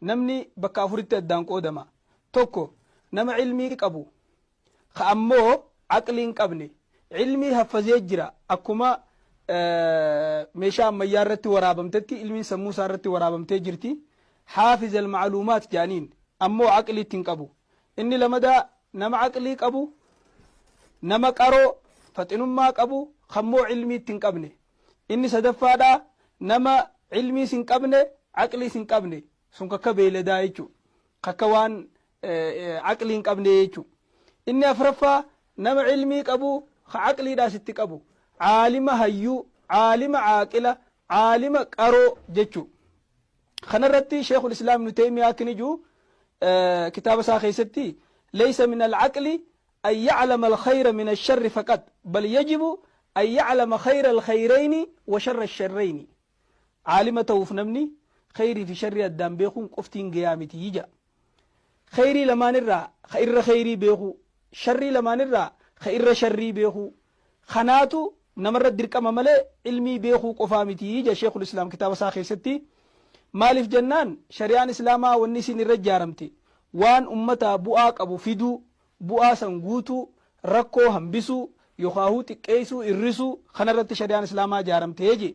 Namni bakka afuritti addaan qoodama. Tokko, nama ilmii qabu ka ammoo aqlii hin qabne. Ilmii haffazee jira, akkuma meeshaa ammayyaa irratti waraabamtetti ilmiin sammuu isaa irratti waraabamtee jirti. Haafiz almacluumaat jaaniin, ammoo aqliitti hin qabu. Inni lamadaa, nama aqlii qabu, nama qaroo faxinummaa qabu kammoo ilmiitti hin qabne. Inni sadaffaadha, nama ilmiis hin qabne, aqliis hin qabne. Sun kakka beeyladaa jechuu, kakka waan aqlii hin qabne jechuu. Inni afraffaa, nama ilmii qabu ka aqliidhaas itti qabu, caalima hayyuu, caalima caaqila, caalima qaroo jechuu. Kanarratti Sheekul Islaam Ibnu Taymiyaa akkini jiru kitaaba isaa keessatti: "ليس من العقل أن يعلم الخير من الشر فقط، بل يجب أن يعلم خير الخيرين وشر الشرين." Caalima ta'uuf namni khayrii fi sharrii addaan beekuun qoftiin gayaa miti jaa. Khayrii lamaanirraa ka irra khayrii beekuu, sharrii lamaanirraa ka irra sharrii beekuu, kanaatu namarra dirqama malee ilmii beekuu qofaa miti ja Sheekul Islaam kitaaba isaa keessatti. Maaliif jennaan, shari'aan Islaamaa wanni isin irra ijaaramte waan ummataa bu'aa qabu fiduu, bu'aa san guutuu, rakkoo hambisuu yookaahuu xiqqeessuu, irrisuu, kanarratti shari'aan Islaamaa ijaaramte je.